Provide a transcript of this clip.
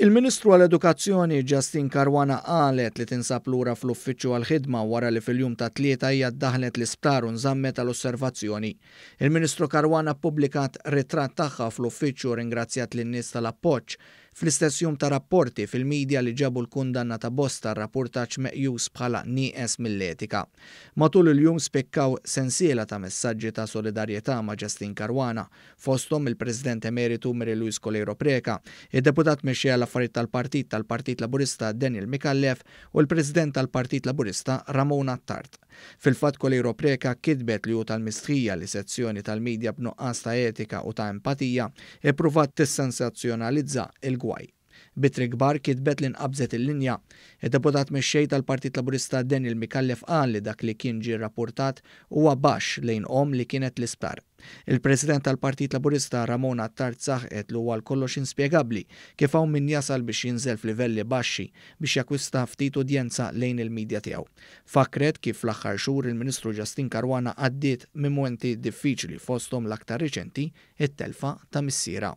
Il-Ministru għall-Edukazzjoni Justyne Caruana qalet li tinsab lura fl-uffiċċju għall-ħidma wara li fil-jum tat-Tlieta hija ddaħlet l-isptar u nżammet għal osservazzjoni. Il-Ministru Caruana ppubblikat ritratt tagħha fl-uffiċċju u ringrazzjat lin-nies tal-appoġġ fl-istess jum ta' rapporti fil-midja li ġabu l-kundanna ta' bosta rapportaġġ meqjus bħala nieqes mill-etika. Matul il-jum spikkaw sensiela ta' messaġġi ta' solidarjetà ma' Justyne Caruana, fosthom il-President Emeritu Mary Louise Coleiro Preca, id-Deputat Mexxej għall-Affarijiet tal-Partit tal-Partit Laburista Daniel Micallef u l-President tal-Partit Laburista Ramona Attard. Fil-fatt Coleiro Preca kitbet li hu tal-mistħija li sezzjoni tal-medja b'nuqqas ta' etika u ta' empatija ippruvat tissensazzjonalizza il-gwaj. B'ittri kbar kitbet li nqabżet il-linja. Id-deputat mexxej tal-Partit Laburista Daniel Micallef qal li dak li kien ġie rrapportat huwa baxx lejn omm li kienet l-isptar. Il-President tal-Partit Laburista Ramona Attard saħqet li huwa kollox inspjegabbli kif hawn min jasal biex jinżel f'livelli baxxi biex jakkwista ftit udjenza lejn il-medja tiegħu. Fakret kif fl-aħħar xhur il-Ministru Justyne Caruana għaddiet minn momenti diffiċli fosthom l-aktar riċenti it-telfa ta' missierha.